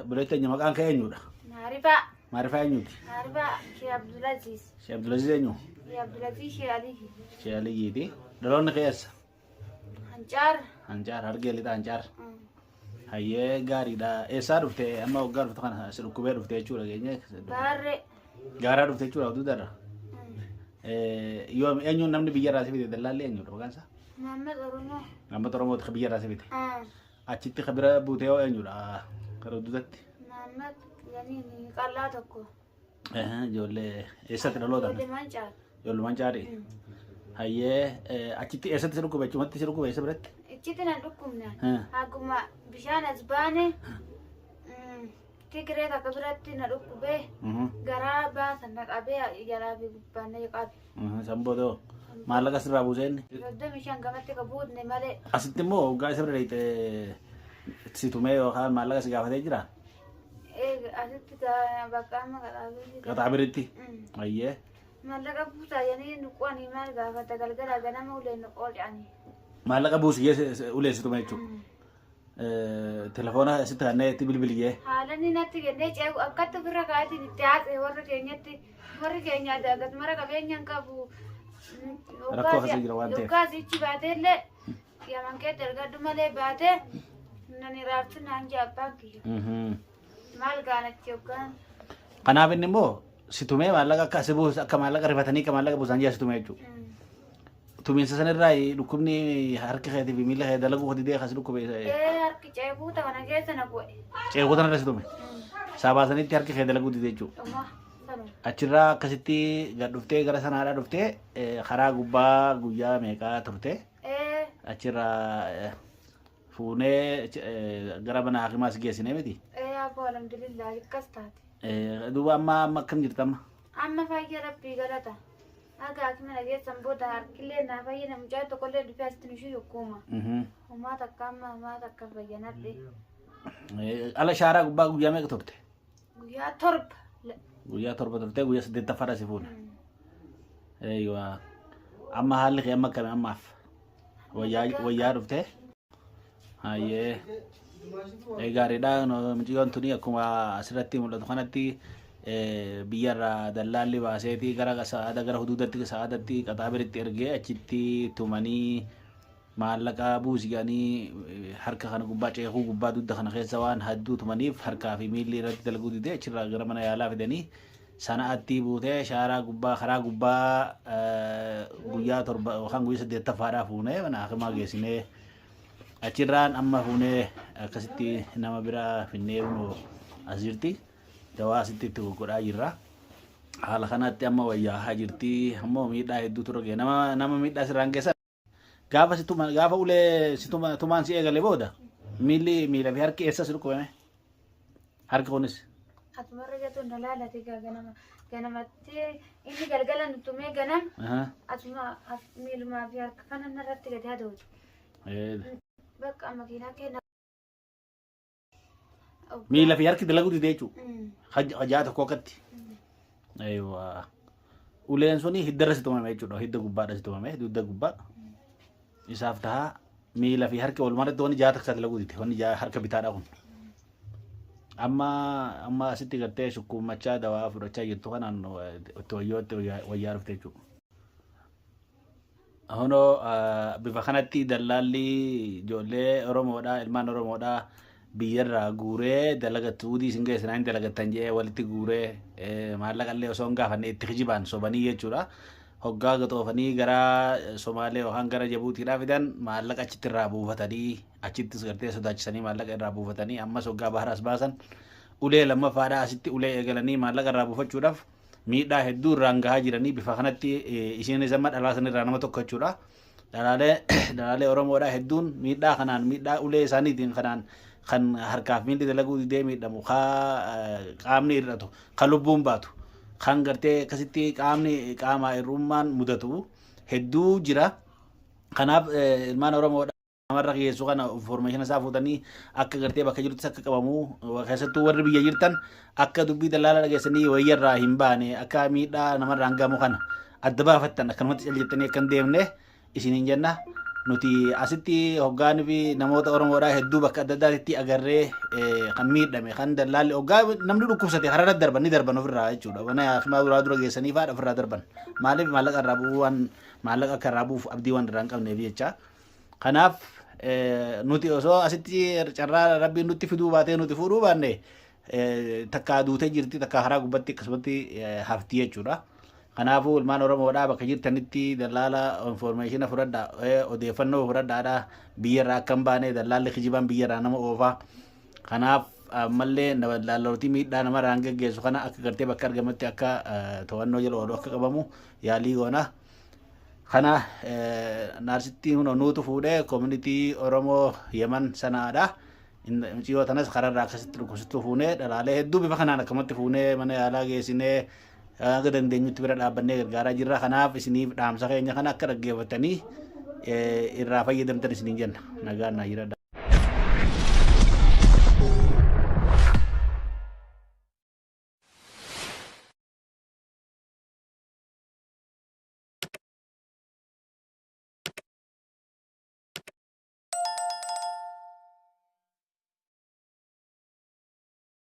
Buleetti eenyu maqaan kee eenyudha? Maarifaa. Maarifaa eenyuti? Maarifaa Shee Abdulaziz. Shee Abdulaziz eenyu? Shee Abdulaziz Shee Aliyyi. Shee Aliyyiiti. Dhaloonni kee eessa? Hancaar. Hancaar Hargee lixa Hancaar. Hayyee gaariidha. Eessaa dhufte amma waggaa dhufte kana si dhukkubee dhufte jechuudha geenye. Baarree. Gaaraa dhufte jechuudha huduudarra. Yoom eenyuun namni biyyarraa si fide dallaalli eenyudha maqaan isaa? Muhammad Oromoo. Muhammad Oromooti biyyarraa si fide. Achitti ka bira buutee hoo eenyudha? Gara dudatti. Muhammad Yaniin qal'aa tokko. Ijoollee eessatti dhaloota? Ijoollee mancaa. Ijoollumaan caarii. Hayyee achitti eessatti si dhukkube? Achumatti si dhukkube eessa biratti? Ichitti nan dhukkubne. Akkuma bishaan as baane Tigree takka biratti na dhukkubee garaa baasan na qabee jalaa fi gubbaan na qabe. San booda hoo maallaqa sirraa buusee inni? 35 gamatti ka buutne malee. Asitti immoo hoggaa isa bira dhaqxe si tumee yookaan maallaqa si gaafatee jiraa? Eega asitti bakka amma qaxaabirri. Qaxaabiritti? Ayyee. Maallaqa buusaa jedhanii nu qo'anii maal gaafata galgala ganama uleen nu qoocanii. Maallaqa buusi jee ulee si tume jechuudha. Telefoona sitti kannee itti bilbiliyyee. Haalanni natti kennee ceeku akkatti ofirra kaa'eetiin itti haasa'e warra keenyatti warri keenya adagat mara qabeenya hin qabu. Rakkoo keessa jira waan ta'eef. Yoggaa sichi baateellee yaman keetti ergadhu malee baatee nan iraarsi naan jee abbaan kiyya. Maal gaanachi yoggaan. Kanaaf inni immoo si tumee maallaqa akka si buusu akka maallaqa rifatanii akka maallaqa buusan jee si tumee jechuudha. Tumiinsa sanirraa dhukkubni harka keetii fi miila kee dalaguu didee kas dhukkube Ee harki ceekuuta kana keessa na bu'e. ceekuu tanarra si tume. Isaa baasanitti harki kee dalaguu didee jechuudha. Dhuma sanuma. Achirraa akkasitti gad dhuftee gara sanaadhaa dhuftee karaa gubbaa guyyaa meeqaa turte Ee achirraa fuunee gara mana hakimaa si geessine miti. Ee abboo alhamdulillah akkas taate. Duuba amma amma akkam jirta amma? Amma fayya rabbii galata. Haga hakima na geessan booda harkillee naa fayyina mucaa tokkollee dhufee asitti nu shuyukkuuma. Homaa takka amma homaa takka fayyanadhe. Ala shaaraa gubbaa guyyaa meeqa turte? Guyyaa 7. Guyyaa 7 turte guyyaa saddeettaffaadha si fuune. Eeywa. Amma haalli kee amma akkami ammaaf? Wayyaa wayyaa dhuftee? Hayyee. Gaariidha. Mucayyoon tuni akkuma asirratti mul'atu kanatti biyyarraa dallaalli baaseetii gara sa'aada gara huduudatti sa'aadatti qaxaabiritti ergee achitti tumanii maallaqa buusi jedhanii harka kana gubbaa ceekuu gubbaa dugda kana keessa waan hadduu tumaniif harkaa fi miilli irratti dalaguu didee achirraa gara mana yaalaa fidanii sana'atti buutee shaaraa gubbaa karaa gubbaa guyyaa 7 yookaan guyyaa saddeettaffaadhaa fuunee mana hakimaa geessinee achirraan amma fuunee akkasitti nama biraa finnee kunoo as jirti. Dawaa asitti itti goggodhaa jirra. Haala kanatti amma wayyaa jirti. Ammoo miidhaa hedduutu irra ga'e. Nama nama miidhaa sirraan geessan. Gaafa si tuma gaafa ulee si tuma tumaan si eegale booda miilli miila fi harki eessa si dhukkubame? Harki kunis. Asumarra jatu na laalate gaa ganama ganamatti inni galgala nu tumee ganam asuma miilumaa fi harka kana narratti gadi hadootu. Bakka makiinaa keenya. Miila fi harki dalaguu dide jechuudha. Hajaa tokko akkatti. Ayiwa. Uleen suni hiddarra si tumame jechuudha. Hidda gubbaadha si tumame. Dugda gubbaa. Isaaf tahaa miila fi harki walumaa wanni jaha takka dalaguu dide. Wanni jaha harka bitaadha kun. Amma amma asitti gartee sukkuummachaa dawaa fudhachaa jirtu kanaan itti wayyootti wayyaa dhufte jechuudha. Hunoo bifa kanatti dallaalli ijoollee Oromoodhaa ilmaan Oromoodhaa biyyarraa guuree dalagattu udii isin geessinaa hin dalagattan jedhee walitti guuree maallaqa illee osoo hin gaafanne itti kijibaan sobanii jechuudha. Hoggaa gaxoofanii gara Somaalee yookaan gara Jabuutiidhaa fidan maallaqa achitti irraa buufatanii achittis gartee sodaachisanii maallaqa irraa buufatanii ammas hoggaa bahara as baasan ulee lammaffaadhaa asitti ulee eegalanii maallaqa irraa buufachuudhaaf miidhaa hedduu irraan gahaa jiranii bifa kanatti isheenis amma dhalaa sanirraa nama tokko jechuudha. Dhalaalee dhalaalee Oromoodhaa hedduun miidhaa kanaan miidhaa ulee isaaniitiin kanaan kan harkaaf miilli dalaguu didee miidhamu kaa qaamni hir'atu kan lubbuun baatu kan gartee akkasitti qaamni qaamaa hir'ummaan mudatu hedduu jira. Kanaaf ilmaan Oromoodhaa namarra geessu kana information isaa fuutanii akka gartee bakka jiruttis akka qabamu keessattuu warri biyya jirtan akka dubbii dallaala dhageessanii wayyarraa hin baane akka miidhaa namarraan gamu kana adda baafattan akkanumatti cal jettanii akka hin deemne isiniin jenna. Nuti asitti hoggaan fi namoota Oromoodhaa hedduu bakka adda addaatti agarree kan miidhame kan dallaalli hoggaa namni dhukkubsate kararra darban ni darban ofirraa jechuudha. Mana hakimaa duraa dura geessanii fa'aa ofirraa darban. Maaliif maallaqa irraa bu'uu waan maallaqa akka irraa bu'uuf abdii waan irraa hin qabneef jecha. Kanaaf nuti osoo asitti carraa rabbiin nutti fiduu baatee nuti fuudhuu baanne takkaa duutee jirti takkaa karaa gubbatti akkasumatti hafti jechuudha. Kanaafuu ilmaan Oromoodhaa bakka jirtanitti dallaala information fudhadhaa odeeffannoo fudhadhaadha biyyarraa akka hin baane dallaalli kijibaan biyyarraa nama oofaa. Kanaaf ammallee dallaalootii miidhaa namarraan geggeessu kana akka gartee bakka argametti akka to'annoo jala oolu akka qabamu yaalii goona. Kana naarsittiin kun nuutu fuudhee community Oromoo Yemen sanaadha. Mucayyoo tanas kararraa akkasitti dhukkubsattuu fuunee dhalaalee hedduu bifa kanaan akkamatti fuunee mana yaalaa geessinee hanga dandeenyutti bira dhaabbannee gargaaraa jirra. Kanaaf isiniif dhaamsa keenya kana akka dhaggeeffatanii irraa fayyadamtan isiniin jenna. Nagaan naa jiraadha.